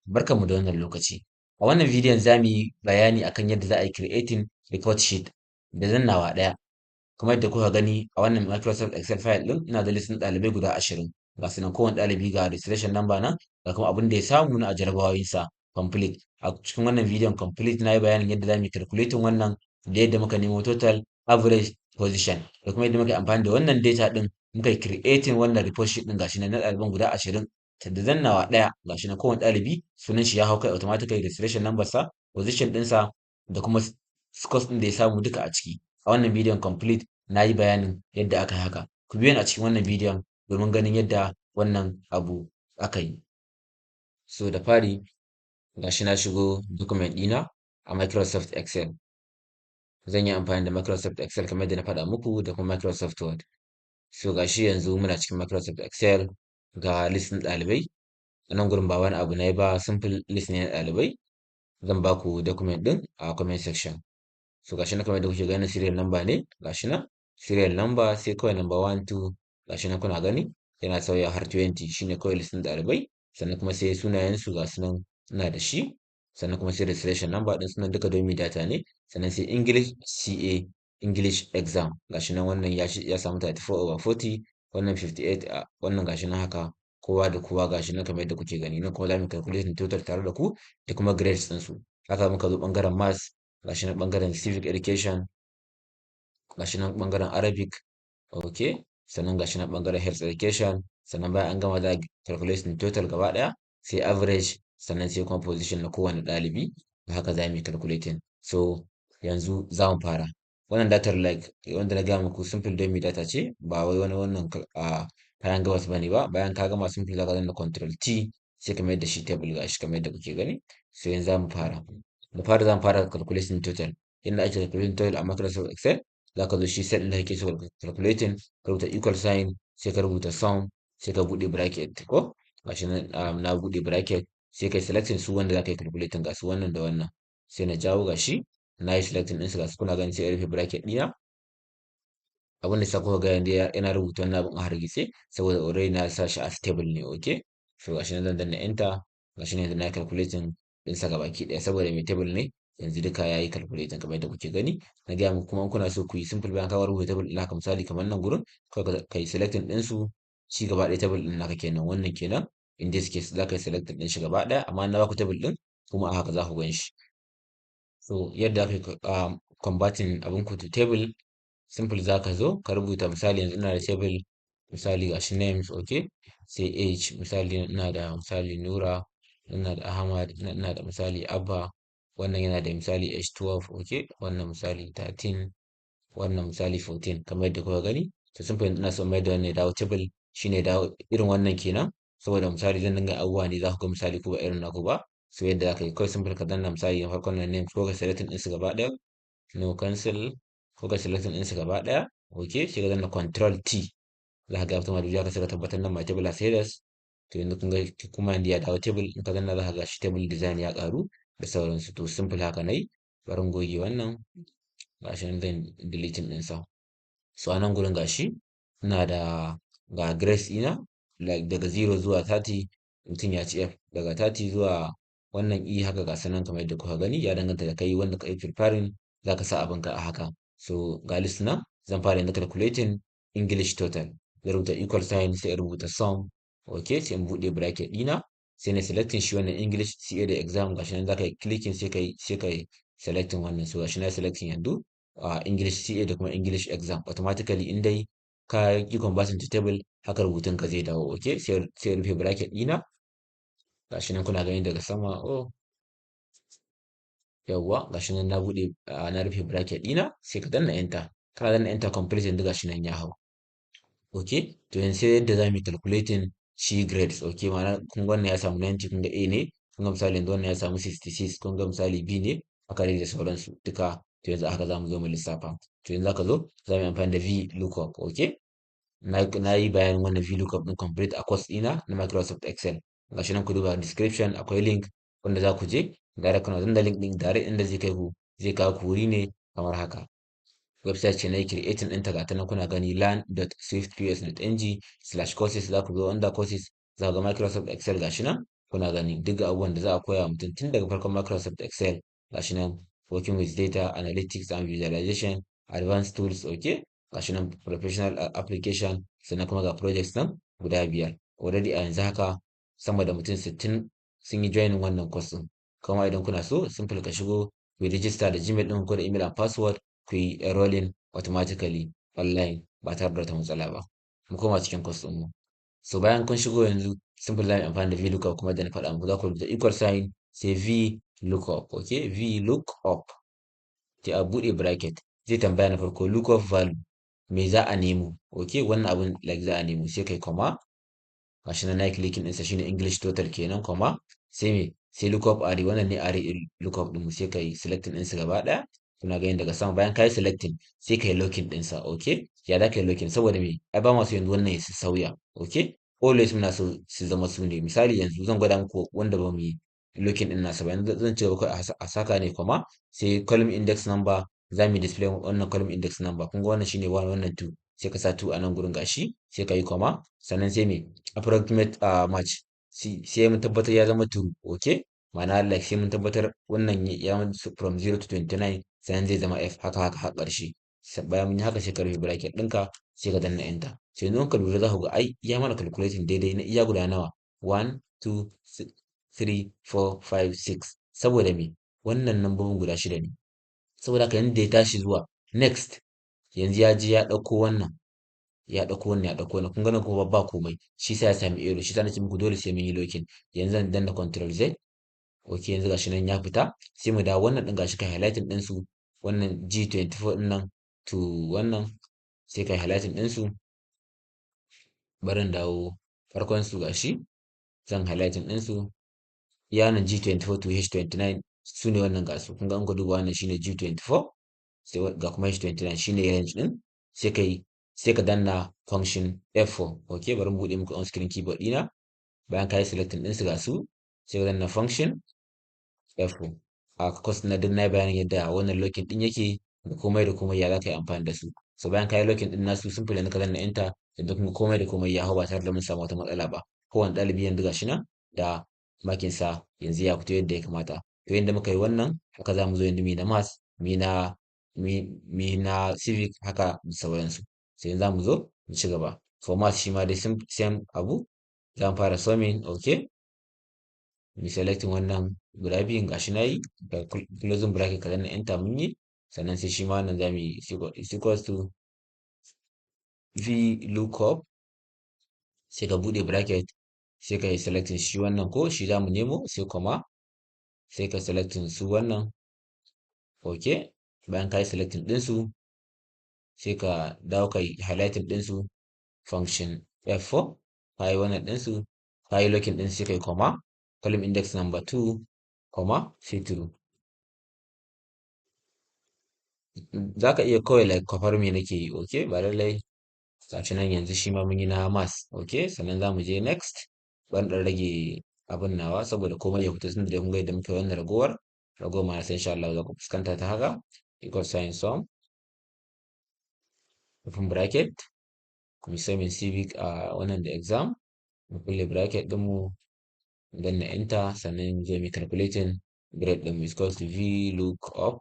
Barkanmu da wannan lokaci. A wannan bidiyon za mu yi bayani akan yadda za a yi creating report sheet da dannawa ɗaya. Kamar yadda kuka gani a wannan Microsoft Excel file ɗin, ina da list ɗin ɗalibai guda 20. Ga su nan, kowane ɗalibi ga registration number nan, ga kuma abin da ya samu na a jarabawoyinsa complete. A cikin wannan bidiyon complete na yi bayanin yadda za mu yi calculating wannan, da yadda muka nemo total, average, position, da kuma yadda muka yi amfani da wannan data ɗin muka yi creating wannan report sheet ɗin. Gashi nan na ɗaliban guda 20 da dannawa ɗaya. Gashi nan, kowane ɗalibi sunan shi ya hau kai automatically, registration number sa, position ɗinsa, da kuma scores ɗin da ya samu duka a ciki. A wannan bidiyon complete na yi bayanin yadda aka yi haka. Ku biyo ni a cikin wannan bidiyon domin ganin yadda wannan abu aka yi. So da fari, gashi na shigo document ɗina a Microsoft Excel. Zan yi amfani da Microsoft Excel kamar yadda na faɗa muku, da kuma Microsoft Word. So gashi yanzu muna cikin Microsoft Excel, ga list ɗin ɗalibai. A nan gurin ba wani abu na yi ba, simple list ne na ɗalibai. Zan ba ku document ɗin a comment section. So gashi nan, kamar yadda kuke gani, serial number ne, gashi nan serial number, sai kawai number 1, 2, gashi nan kuna gani yana sauya har 20. Shine kawai list ɗin ɗalibai. Sannan kuma sai sunayensu, ga su nan ina da shi. Sannan kuma sai registration number ɗin sunan, duka dummy data ne. Sannan sai English CA, English exam, gashi nan, wannan ya samu 34 over 40, wannan 58, wannan gashi nan, haka kowa da kowa, gashi nan kamar yadda kuke gani nan. Kuma za mu calculating total tare da ku da kuma grades ɗinsu. Haka muka zo ɓangaren maths, gashi nan, ɓangaren civic education, gashi nan, ɓangaren Arabic, okay, sannan gashi nan ɓangaren health education. Sannan bayan an gama, za a calculating total gaba ɗaya, sai average, sannan sai kuma position na kowane ɗalibi. Haka za mu yi calculating. So yanzu za mu fara wannan datar, like wanda na gaya muku, simple dummy data ce, ba wai wani wannan a kayan gabas bane ba. Bayan ka gama, simple za ka danna Control T, sai ka mayar da shi table. Gashi kamar yadda kuke gani. So yanzu za mu fara da fara zan fara calculation total. Yadda ake calculating total a Microsoft Excel, za ka zo shi cell ɗin da kake so calculating, ka rubuta equal sign, sai ka rubuta sum, sai ka buɗe bracket ko. Gashi nan na buɗe bracket, sai kai selecting su wanda za ka yi calculating. Ga su, wannan da wannan, sai na jawo. Gashi na yi selecting ɗinsu, ga su kuna gani, sai in rufe bracket ɗina. Abin da sa kuka ga yanzu yana rubuta wannan abin a hargitse, saboda already na sa shi as table ne, okay. So gashi nan zan danna Enter. Gashi nan yanzu na yi calculating ɗinsa gabaki ɗaya, saboda mai table ne. Yanzu duka ya yi calculating kamar yadda kuke gani. Na gaya muku kuma, in kuna so ku yi simple, bayan ka rubuta table ɗin haka, misali kamar nan gurin, kawai ka yi selecting ɗinsu shi gaba ɗaya, table ɗin naka kenan, wannan kenan. In this case za ka yi selecting ɗin shi gaba ɗaya, amma na baku table ɗin kuma a haka za ku gan shi. So yadda aka yi converting abin ku to table, simple, za ka zo ka rubuta, misali yanzu ina da table, misali gashi names, okay, sai age, misali ina da misali Nura, ina da Ahmad, ina da misali Abba, wannan yana da misali age 12, okay, wannan misali 13, wannan misali 14, kamar yadda kuka gani. To simple, ina so mai da wannan ya dawo table, shine dawo irin wannan kenan, saboda misali zan dinga abubuwa ne, za ku ga misali ko ba irin naku ba. So yadda za ka yi kawai, simple, ka danna misali na farkon nan names, ko ka selecting ɗinsu gaba ɗaya, no, cancel, ko ka selecting ɗinsu gaba ɗaya, okay, sai ka danna Control T, za ka ga fito ma da ka, sai ka tabbatar nan my table has headers. To yanzu kun ga kuma yanzu ya dawo table. In ka danna, za ka ga shi table design ya ƙaru da sauransu. To simple haka nayi. Bari in goge wannan, gashi nan zan deleting ɗinsa. So a nan gurin gashi ina da ga grades ɗina, like daga 0 zuwa 30 mutum ya ci F, daga 30 zuwa wannan E, haka ga sanan kamar yadda kuka gani. Ya danganta da kai wanda ka yi preparing, za ka sa abinka a haka. So ga list nan. Zan fara yanzu calculating English total. Zan rubuta equal sign, sai in rubuta sum, okay, sai in buɗe bracket ɗina, sai na selecting shi wannan English CA da exam. Gashi nan, zaka yi clicking, sai ka yi selecting wannan. So gashi na selecting yanzu English CA da kuma English exam. Automatically, in dai ka yi converting to table, haka rubutun ka zai dawo, okay. Sai rufe bracket ɗina. Gashi nan kuna gani daga sama. Oh, yawwa, gashi nan na buɗe, na rufe bracket ɗina, sai ka danna Enter. Kana danna Enter, complete, yanzu gashi nan ya hau, okay. To yanzu sai yadda za mu yi calculating shi grades, okay. Ma'ana kun ga wannan ya samu 90, kun ga A ne. Kun ga misali yanzu wannan ya samu 66, kun ga misali B ne, haka dai da sauransu duka. To yanzu haka za mu zo mu lissafa. To yanzu zaka zo, za mu yi amfani da VLOOKUP, okay. Na yi bayanin wannan VLOOKUP ɗin complete a course ɗina na Microsoft Excel. Gashi nan, ku duba description, akwai link wanda za ku je direct. Kuna danna link ɗin direct, inda zai kai ku, zai kawo ku wuri ne kamar haka. Website ce na yi creating ɗinta, ga ta nan kuna gani, learn.swiftps.ng/courses. Za ku zo under courses, za ku ga Microsoft Excel, gashi nan. Kuna gani duk abubuwan da za a koya wa mutum tun daga farkon Microsoft Excel. Gashi nan working with data, analytics and visualization, advanced tools, okay? Gashi nan professional application, sannan kuma ga projects nan guda 5. Already a yanzu haka sama da mutum 60 sun yi joining wannan course ɗin. Kuma idan kuna so, simple, ka shigo ku yi register da Gmail ɗin ko da email and password, ku yi enrolling automatically online ba tare da wata matsala ba. Mu koma cikin course ɗinmu. So bayan kun shigo yanzu, simple, za mu yi amfani da VLOOKUP. Kuma da na faɗa muku, za ku rubuta equal sign, sai VLOOKUP, okay? VLOOKUP, sai a buɗe bracket. Zai tambaya na farko lookup value, me za a nemo? Okay, wannan abun like za a nemo. Sai kai comma. Gashi nan nayi clicking ɗinsa, shine English total kenan. Comma, sai me? Sai lookup array. Wannan ne array ɗin lookup ɗinmu. Sai kai selecting ɗinsa gaba ɗaya. Kuna ganin daga sama. Bayan kayi selecting, sai kai locking ɗinsa. Okay, ya za ka yi locking? Saboda me? Ai ba ma so yanzu wannan ya sauya. Okay, always muna so su zama su ne. Misali, yanzu zan gwada muku wanda ba mu yi locking ɗin nasa ba. Yanzu zan ce kawai a saka ne comma, sai column index number. Za mu yi display wannan column index number. Kun ga wannan shine 1, wannan 2, sai ka sa 2 a nan gurin. Gashi, sai ka yi comma. Sannan sai me? Approximate match. Sai mun tabbatar ya zama true, okay? Ma'ana like sai mun tabbatar wannan ya zama from 0 to 29, sannan zai zama F, haka haka har ƙarshe. Bayan mun yi haka, sai ka rufe bracket ɗinka, sai ka danna enter. Sai yanzu ka lura, za ku ga ai ya mana calculating daidai na iya guda nawa? 1, 2, 3, 4, 5, 6. Saboda me? Wannan nambobin guda shida ne. Saboda haka yanda ya tashi zuwa next, yanzu ya je ya ɗauko wannan, ya ɗauko wannan, ya ɗauko wannan. Kun ga nan kuma ba komai, shi sa ya sami error. Shi sa nace muku dole sai mun yi locking. Yanzu zan danna Control Z. Okay, yanzu gashi nan ya fita. Sai mu dawo wannan ɗin. Gashi, kai highlighting ɗin su, wannan G24 ɗin nan to wannan, sai kai highlighting ɗin su. Bari in dawo farkon su. Gashi zan highlighting ɗin su, iya nan G24 to H29, su ne wannan. Ga su, kun ga in ka duba, wannan shine G24, sai ga kuma H29, shine range ɗin. Sai kai, sai ka danna function F4. Okay, bari mu buɗe muku on screen keyboard ɗina. Bayan ka yi selecting ɗin su, ga su, sai ka danna function F4. A course na duk na bayanin yadda wannan locking ɗin yake da komai da komai, ya za ka yi amfani da su. So bayan ka yi locking ɗin nasu, simple, yanzu ka danna enter. Yanzu kuma komai da komai ya hau ba tare da mun samu wata matsala ba. Kowane ɗalibi yanzu gashi nan da makin sa, yanzu ya fito yadda ya kamata. To yanda muka yi wannan, haka za mu zo yanzu mu yi na maths, mu yi na civic, haka da sauransu. Sai yanzu za mu zo mu ci gaba. For maths shi ma dai same abu. Za mu fara summing. Okay, mu selecting wannan guda biyun. Gashi na yi da closing bracket, ka danna enter. Mun yi. Sannan sai shi ma wannan za mu yi is equals to v lookup, sai ka buɗe bracket, sai ka yi selecting shi wannan ko shi za mu nemo, sai comma, sai ka selecting su wannan. Okay, bayan ka yi selecting ɗinsu, sai ka dawo ka yi highlighting ɗinsu, function F4. Ka yi wannan ɗinsu, ka yi locking ɗinsu, sai ka yi comma, column index number 2, comma, sai true. Za ka iya kawai like kwafar me nake yi, okay? Ba lallai. Gashi nan, yanzu shi ma mun yi na maths. Okay, sannan za mu je next. Bari ɗan rage abin nawa saboda komai ya fito, tunda dai kun ga yadda muka yi wannan. Ragowar ma sai insha Allah za ku fuskanta ta haka. Equal sign sum, open bracket, mu summing civic a wannan da exam, mu kulle bracket ɗinmu, mu danna enter. Sannan zo mu calculating grade ɗin mu, is equals to v lookup,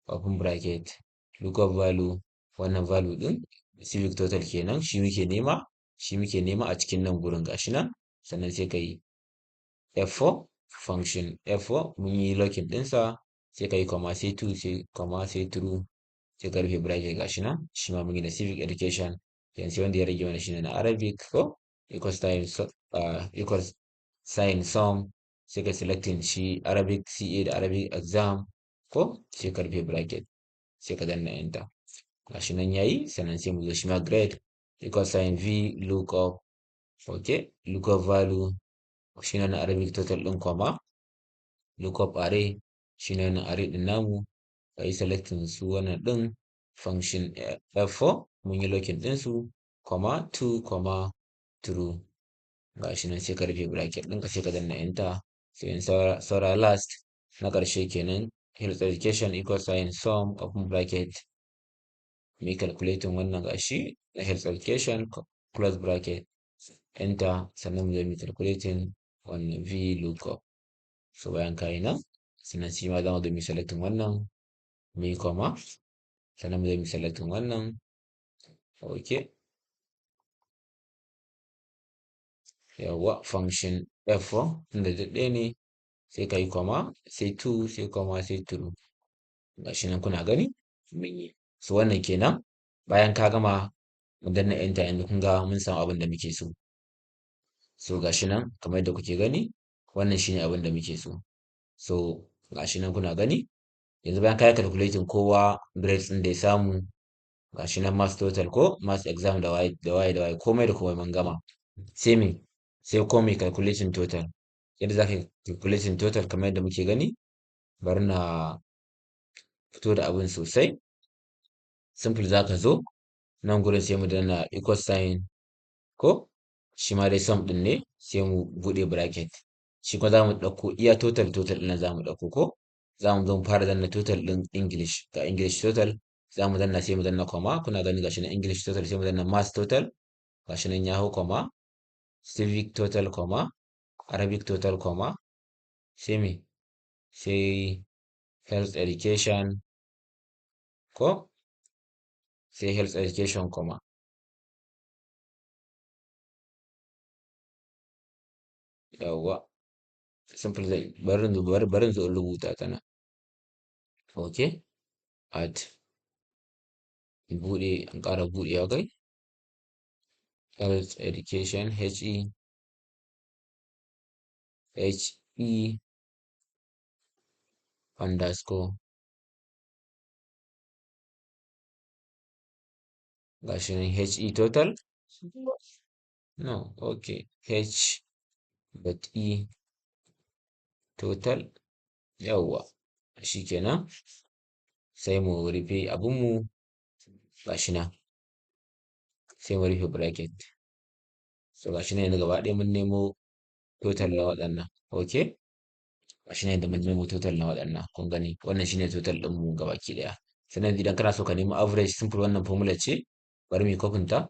open bracket, lookup value, wannan value ɗin civic total kenan, shi muke nema, shi muke nema a cikin nan gurin. Gashi nan. Sannan sai ka yi F4, function F4. Mun yi locking ɗinsa. Sai ka yi comma, sai 2, sai comma, sai true, sai ka rufe bracket. Gashi nan, shi ma mun yi da civic education. Yanzu sai wanda ya rage mana shine na Arabic ko. Equals sign sum, sai ka selecting shi Arabic CA da Arabic exam ko, sai ka rufe bracket, sai ka danna enter. Gashi nan yayi. Sannan sai mu zo shi ma grade, equal sign v lookup, okay, lookup value shi ne na Arabic total ɗin, comma, lookup array, shi ne na array ɗin namu. Ka yi selecting su wannan ɗin, function F4. Mun yi locking ɗinsu, comma 2, comma true. Gashi nan, sai ka rufe bracket ɗinka, sai ka danna enter. Sai in saura last, na ƙarshe kenan, health education, equal sign sum, open bracket, mu calculating wannan, gashi na health education, close bracket, enter. Sannan mu zo mu calculating Wannan VLOOKUP. So bayan ka yi nan, sannan shi ma za mu zo mu yi selecting wannan, mu yi comma, sannan mu zo mu yi selecting wannan. Okay. Yawwa, function F4 tunda duk ɗaya ne, sai ka yi comma, sai 2, sai comma, sai true. Gashi nan kuna gani mun yi. So wannan kenan. Bayan ka gama, mu danna enter. Yanzu kun ga mun samu abin da muke so. So gashi nan kamar yadda kuke gani, wannan shine abin da muke so. So gashi nan kuna gani. Yanzu bayan ka yi calculating kowa grades ɗin da ya samu, gashi nan maths total ko maths exam da waye da waye da waye, komai da komai mun gama. Sai me? Sai kuma mu calculating total. Yadda za ka yi calculating total kamar yadda muke gani, bari na fito da abin sosai. Simple, za ka zo nan gurin, sai mu danna equal sign ko shi ma dai sum ɗin ne, sai mu buɗe bracket. Shi kuma za mu ɗauko iya total, total ɗin nan za mu ɗauko ko za mu zo mu fara danna total ɗin English. Ga English total, za mu danna, sai mu danna comma. Kuna gani, gashi nan English total. Sai mu danna maths total, gashi nan ya hau, comma, civic total, comma, Arabic total, comma, sai me? Sai health education ko, sai health education, comma. Yawwa, simple, zai bari bari in zo in rubuta ta nan. Okay, at buɗe, in ƙara buɗewa kai, health education, HE HE underscore, gashi nan HE total, no, okay, H dot E total. Yawwa, shikenan, sai mu rufe abunmu. Gashi nan, sai mu rufe bracket. So gashi nan yanzu gaba ɗaya mun nemo total na waɗannan. Okay, gashi nan yanzu mun nemo total na waɗannan. Kun gani, wannan shine total ɗinmu gabaki ɗaya. Sannan idan kana so ka nemo average, simple, wannan formula ce. Bari mu yi copy ta,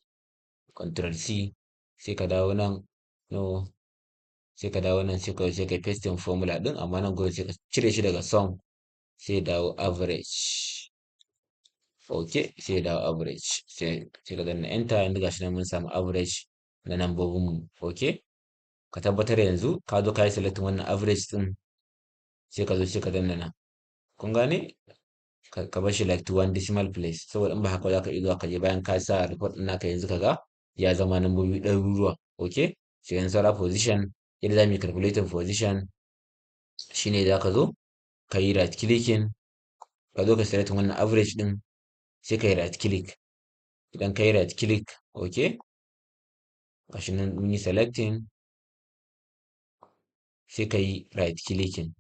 control C, sai ka dawo nan, no, sai ka dawo nan, sai ka pasting formula ɗin, amma nan gurin sai ka cire shi daga sum, sai dawo average. Okay, sai dawo average, sai ka danna enter. Yanzu gashi nan mun samu average na nambobin mu. Okay, ka tabbatar yanzu ka zo ka yi selecting wannan average ɗin, sai ka zo sai ka danna nan. Kun gane? Ka bar shi like to one decimal place, saboda in ba haka za ka iya zuwa ka je bayan ka sa report ɗin naka, yanzu ka ga ya zama nambobi ɗaruruwa. Okay, sai yanzu saura position. Yadda za mu yi calculating position shine za ka zo ka yi right clicking, ka zo ka select wannan average ɗin, sai ka yi right click. Idan ka yi right click, okay, gashi nan mun yi selecting, sai ka yi right clicking.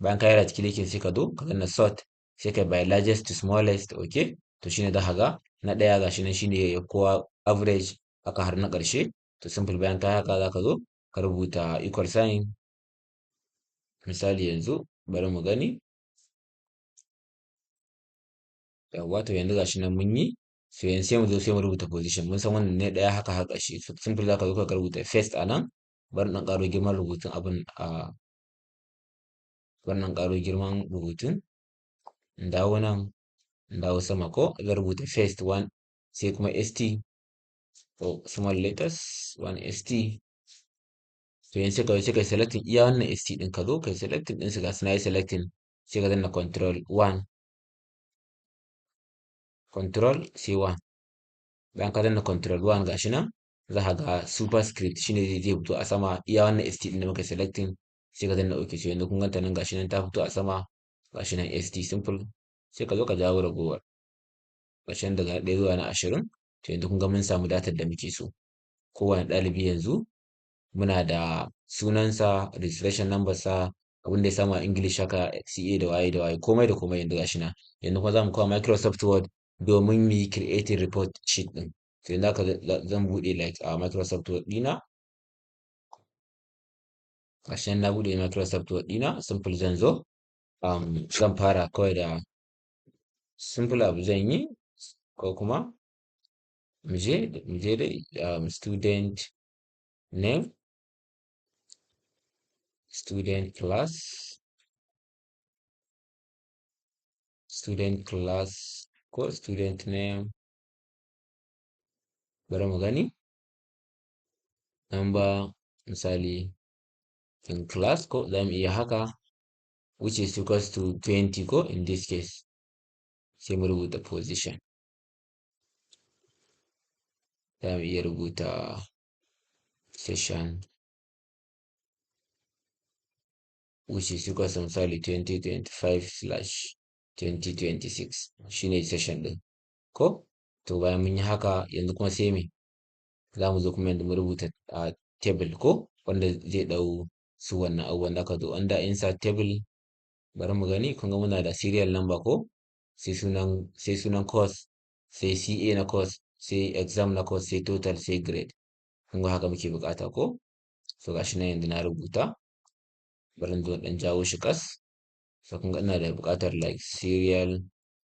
Bayan ka yi right clicking, sai ka zo ka danna sort, sai ka by largest to smallest. Okay, to shine za ka ga na ɗaya gashi nan shine ya kowa average, haka har na ƙarshe. To simple, bayan ka haka, za ka zo ka rubuta equal sign. Misali yanzu bari mu gani. Yawwa, to yanzu gashi nan mun yi. So yanzu sai mu zo sai mu rubuta position. Mun san wannan ne ɗaya, haka har ƙarshe. So simple, za ka zo ka rubuta first a nan. Bari ɗan ƙaro girman rubutun abin a, bari ɗan ƙaro girman rubutun, in dawo nan, in dawo sama ko, zan rubuta first one, sai kuma st ko small letters 1 st. To yanzu sai ka zo sai ka selecting iya wannan st ɗin, ka zo ka selecting ɗin su. Ga su na yi selecting, sai ka danna control 1, control sai 1. Bayan ka danna control 1, gashi nan za ka ga superscript shine zai fito a sama, iya wannan st ɗin da muka selecting, sai ka danna okay. So yanzu kun ganta nan, gashi nan ta fito a sama, gashi nan st. Simple, sai ka zo ka jawo ragowar, gashi nan daga 1 zuwa na 20. To yanzu kun ga mun samu datar da muke so. Kowane ɗalibi yanzu muna da sunansa, registration number sa, abin da ya samu a English, haka CA da waye da waye, komai da komai yanzu gashi nan. Yanzu kuma za mu kawo Microsoft Word domin mu yi creating report sheet ɗin. To yanzu haka zan buɗe like a Microsoft Word ɗina. Gashi nan na buɗe Microsoft Word ɗina. Simple, zan zo zan fara kawai da simple abu zan yi, ko kuma mu je dai student name. Student class, student class ko student name, bari mu gani, number misali in class ko za mu iya haka, which is equals to 20 ko in this case, sai mu rubuta position. Za mu iya rubuta session, which is equals to misali 2025/2026 shine session ɗin ko. To bayan mun yi haka yanzu kuma sai me, za mu zo kuma yanzu mu rubuta a table ko, wanda zai ɗau su wannan abubuwan. Da ka zo under insert table, bari mu gani, kun ga muna da serial number ko, sai sunan course, sai CA na course, sai exam na course, sai total, sai grade. Kun ga haka muke buƙata ko. So gashi nan yanzu na rubuta, bari in zo in ɗan jawo shi ƙas. So kun ga ina da buƙatar like serial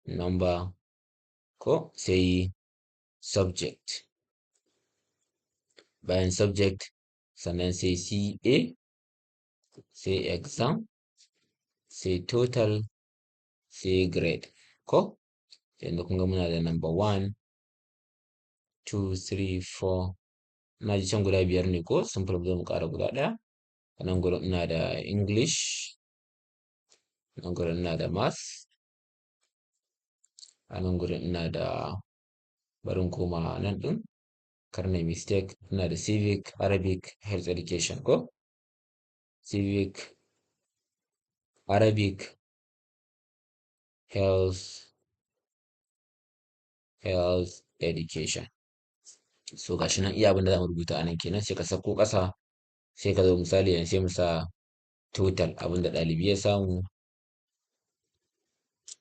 number ko, sai subject, bayan subject sannan sai CA, sai exam, sai total, sai grade ko. Yanzu kun ga muna da number 1, 2, 3, 4, ina ji can guda biyar ne ko, simple zo mu ƙara guda ɗaya. A nan gurin ina da English, a nan gurin ina da Maths, a nan gurin ina da, bari in koma nan ɗin kar na yi mistake, ina da Civic, Arabic, Health Education ko, Civic, Arabic, Health Education. So gashi nan iya abin da za mu rubuta a nan kenan. Sai ka sauko ƙasa, sai ka zo misali yanzu sai mu sa total, abin da ɗalibi ya samu.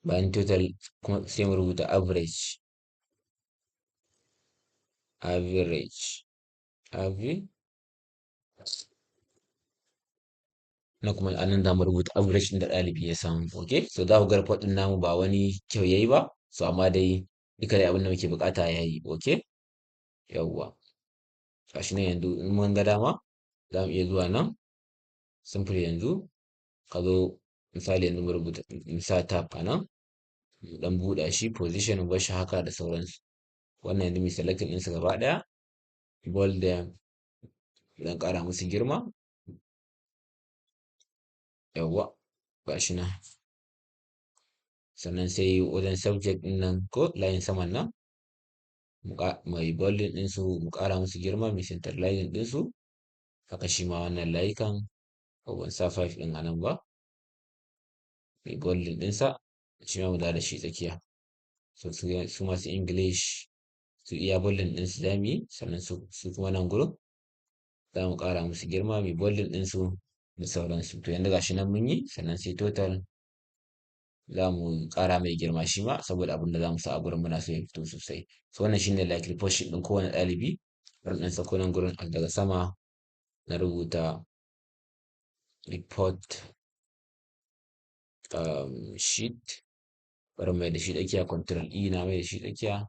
Bayan total kuma sai mu rubuta average, average, average na kuma a nan za mu rubuta average ɗin da ɗalibi ya samu. Okay, so za ku ga report ɗin namu ba wani kyau yayi ba, so amma dai duka dai abin da muke buƙata yayi. Okay, yawwa, gashi nan yanzu in mun ga dama za mu iya zuwa nan simple, yanzu ka zo misali yanzu mu rubuta, mu sa tab a nan, mu ɗan buɗe shi, position mu bar shi haka da sauransu. Wannan yanzu mu selecting ɗinsu gaba ɗaya, bold them, mu ɗan ƙara musu girma. Yawwa, gashi nan. Sannan sai wajen subject ɗin nan ko layin saman nan, mu yi bolding ɗinsu, mu ƙara musu girma, mu centralizing ɗinsu. Haka shi ma wannan layukan, oh ban sa 5 ɗin a nan ba, mu yi bolding ɗinsa, shi ma mu dawo da shi tsakiya. So su masu English su iya bolding ɗinsu za mu yi, sannan su kuma nan gurin za mu ƙara musu girma, mu yi bolding ɗinsu da sauransu. To yanzu gashi nan mun yi, sannan sai total za mu ƙara mai girma shi ma, saboda abin da za mu sa a gurin muna so ya fito sosai. So wannan shine like report sheet ɗin kowane ɗalibi. Bari in ɗan sako nan gurin daga sama na rubuta report sheet, bari mai da shi tsakiya, control E na mai da shi tsakiya,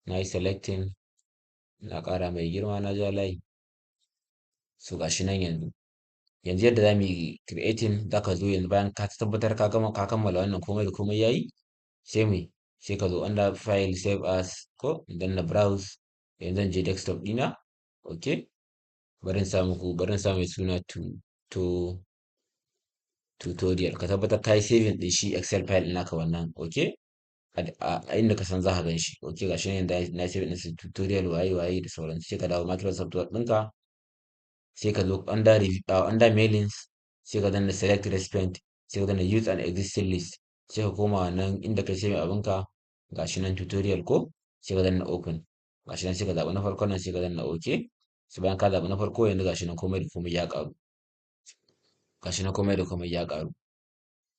na yi selecting, na ƙara mai girma, na ja layi. So gashi nan yanzu. Yanzu yadda za mu yi creating, za ka zo yanzu bayan ka tabbatar ka gama, ka kammala wannan komai da komai yayi, sai mu sai ka zo under file, save as ko, danna browse. Yanzu zan je desktop ɗina. Okay, bari in sa muku, bari in sa mai suna to tutorial. Ka tabbatar ka yi saving ɗin shi Excel file ɗin naka wannan, okay, a inda ka san za ka gan shi. Okay, gashi nan yanzu na saving ɗin tutorial waye waye da sauransu. Sai ka dawo Microsoft Word ɗinka, sai ka zo under mailings, sai ka danna select recipient, sai ka danna use an existing list, sai ka koma nan inda ka save abinka, gashi nan tutorial ko, sai ka danna open. Gashi nan, sai ka zaɓi na farkon nan, sai ka danna okay. Sai bayan ka zaɓi na farko, yanzu gashi nan komai da komai ya ƙaru. Gashi nan komai da komai ya ƙaru.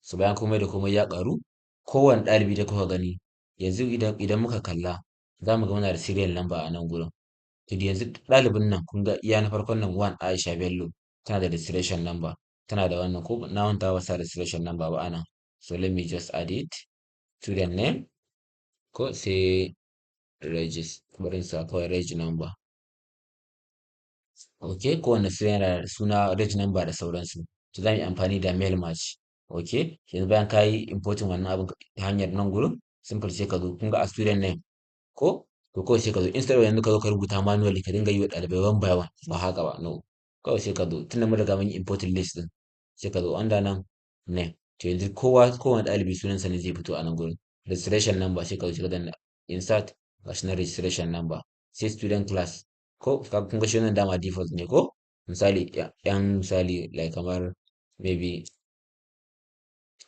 So bayan komai da komai ya ƙaru, kowane ɗalibi da kuka gani yanzu, idan muka kalla za mu ga muna da serial number a nan gurin. To yanzu ɗalibin nan, kun ga iya na farkon nan, one Aisha Bello, tana da registration number, tana da wannan ko, na manta ba sa registration number ba anan. So let me just add it. Student name ko, sai regis, bari in sa kawai reg number. Okay, kowane student yana da suna, reg number da sauransu. To za mu yi amfani da mail merge. Okay, yanzu bayan ka yi importing wannan abin ta hanyar nan gurin, simple sai ka zo, kun ga a student name ko? To kawai sai ka zo, instead of yanzu ka zo ka rubuta manually ka dinga yi wa ɗalibai one by one, ba haka ba, no. Kawai sai ka zo, tunda mun riga mun yi importing list ɗin, sai ka zo under nan name. To yanzu kowa, kowane ɗalibi sunansa ne zai fito a nan gurin. Registration number, sai ka zo sai ka danna insert, gashi nan registration number. Sai student class ko, kun ga shi wannan dama default ne ko? Misali yan misali like kamar maybe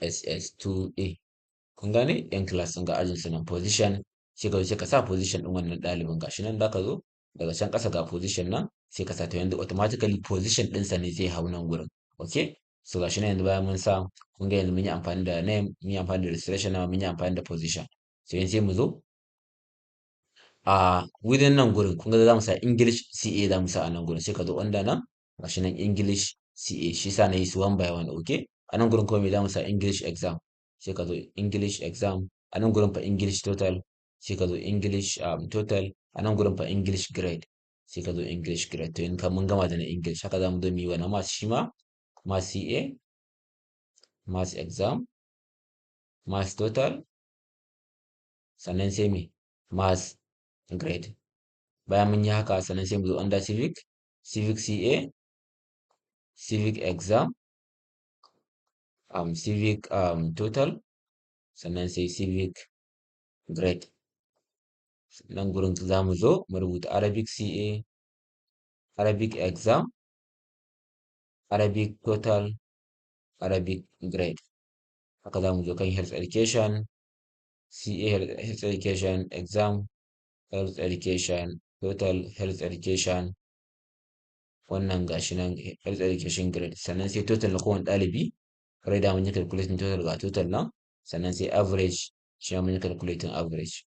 SS2A, kun gane, yan class ɗin ga ajin su nan. Position, sai ka zo sai ka sa position ɗin wannan ɗalibin, gashi nan zaka zo daga can ƙasa ga position nan sai ka sa. To yanzu automatically position ɗinsa ne zai hau nan gurin. Okay, so gashi nan yanzu bayan mun sa, kun ga yanzu mun yi amfani da name, mun yi amfani da registration number, mun yi amfani da position. So yanzu sai mu zo a within nan gurin, kun ga za mu sa English CA, za mu sa a nan gurin. Sai ka zo under nan, gashi nan English CA, shi sa na yi su one by one. Okay, a nan gurin kuma me za mu sa? English exam, sai ka zo English exam. A nan gurin fa English total, sai ka zo English total. A nan gurin fa English grade, sai ka zo English grade. To yanzu mun gama da na English, haka za mu zo mu yi wa na maths shi ma, maths CA, maths exam, maths total, sannan sai me? Maths grade. Bayan mun yi haka, sannan sai mu zo under civic, civic CA, civic exam, civic total, sannan sai civic grade. Nan gurin za mu zo mu rubuta Arabic CA, Arabic exam, Arabic total, Arabic grade. Haka za mu zo kan health education, CA, health education exam, health education total, health education, wannan gashi nan health education grade. Sannan sai total na kowane ɗalibi, kawai da mun yi calculating total, ga total nan. Sannan sai average, shi ma mun yi calculating average.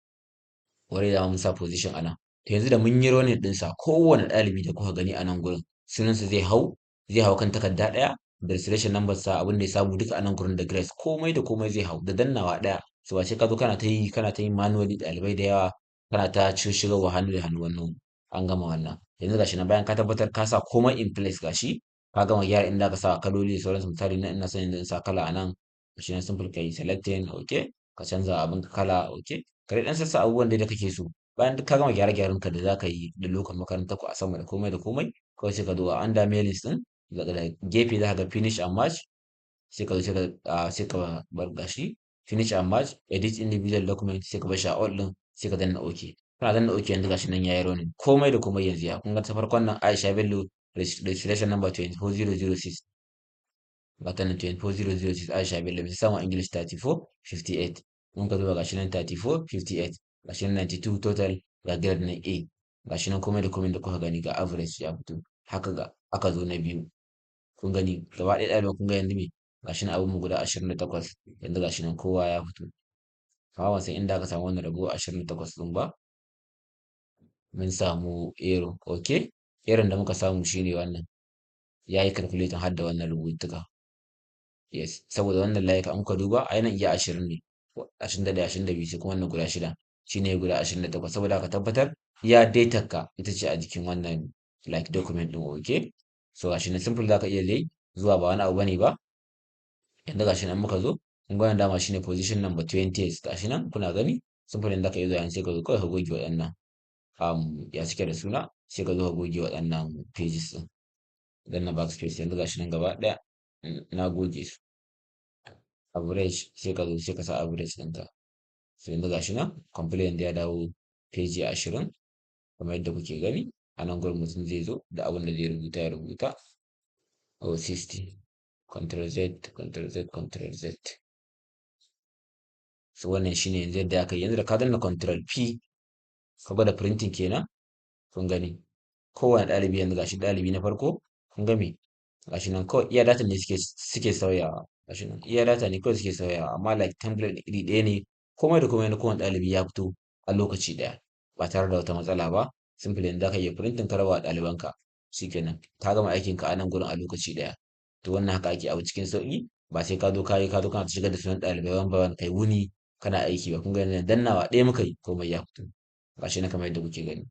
Wani da mun sa position a nan. To yanzu da mun yi running ɗinsa, kowane ɗalibi da kuka gani a nan gurin sunansa zai hau kan takarda ɗaya da registration number sa, abin da ya samu duka a nan gurin, da grades, komai da komai zai hau da dannawa ɗaya. So ba sai ka zo kana ta yi manually, ɗalibai da yawa kana ta shigarwa hannu da hannu. Wannan an gama wannan. Yanzu gashi nan, bayan ka tabbatar ka sa komai in place, gashi ka gama gyara inda ka sa kaloli da sauransu. Misali nan ina son yanzu in sa kala a nan, gashi nan simple kai selecting, okay, ka canza abin kala, okay, ka dai dan sassa abubuwan da kake so. Bayan duk ka gama gyare-gyaren ka da zaka yi da lokacin makarantar ku a sama da komai da komai, kawai sai ka zo a under mailings din, daga gefe za ka ga finish and merge, sai ka zo sai ka bar gashi finish and merge, edit individual document, sai ka bar shi a all din, sai ka danna okay. Kana danna okay, yanzu gashi nan yayi running komai da komai. Yanzu ya kun ga ta farkon nan, Aisha Bello, registration number 24006, ga ta nan 24006, Aisha Bello mai samun English 3458. Mun ka zuba, gashi nan 3458, gashi nan 92 total, ga grade na A, gashi nan komai da komai da kuka gani, ga average ya fito. Haka ga aka zo na biyu, kun gani gaba ɗaya ɗaliban, kun ga yanzu me? Gashi nan abin mu guda 28, yanzu gashi nan kowa ya fito. Amma ban san inda aka samu wannan ragowar 28 ɗin ba, mun samu error. Okay, error da muka samu shine wannan ya yi calculating har da wannan rubutuka. Yes, saboda wannan layuka an kuka duba ai nan iya 20 ne, 21, 22, sai kuma wannan guda shida shine guda 28. Saboda ka tabbatar iya data ka ita ce a jikin wannan like document ɗin. Okay, so gashi nan simple zaka iya dai zuwa, ba wani abu bane ba. Yanzu gashi nan muka zo, kun ga wannan dama shine position number 20, gashi nan kuna gani. Simple, yanzu zaka iya zuwa yanzu sai ka zo kawai ka goge waɗannan, ya suke da suna, sai ka zo ka goge waɗannan pages ɗin, danna backspace. Yanzu gashi nan gaba ɗaya na goge su. Average, sai ka zo sai ka sa average ɗinka. So yanzu gashi nan complete, ya dawo page 20 kamar yadda kuke gani. A nan gurin mutum zai zo da abin da zai rubuta ya rubuta. Oh, 60. Control Z, Control Z, Control Z. So wannan shine yanzu yadda aka yi. Yanzu da ka danna Control P ka gwada printing kenan, kun gani kowane ɗalibi yanzu, gashi ɗalibi na farko, kun ga me? Gashi nan kawai iya data ne suke sauyawa. Gashi nan iya data ne kawai suke sauyawa, amma like template iri ɗaya ne, komai da komai na kowane ɗalibi ya fito a lokaci ɗaya ba tare da wata matsala ba. Simple, yanzu zaka iya printing ka raba wa ɗalibanka, shikenan ka gama aikin ka a nan gurin a lokaci ɗaya. To wannan haka ake abu cikin sauƙi, ba sai ka zo ka yi ka zo kana shigar da sunan ɗalibai one by one, kai wuni kana aiki ba. Kun ga yanzu dannawa ɗaya muka yi, komai ya fito, gashi nan kamar yadda kuke gani.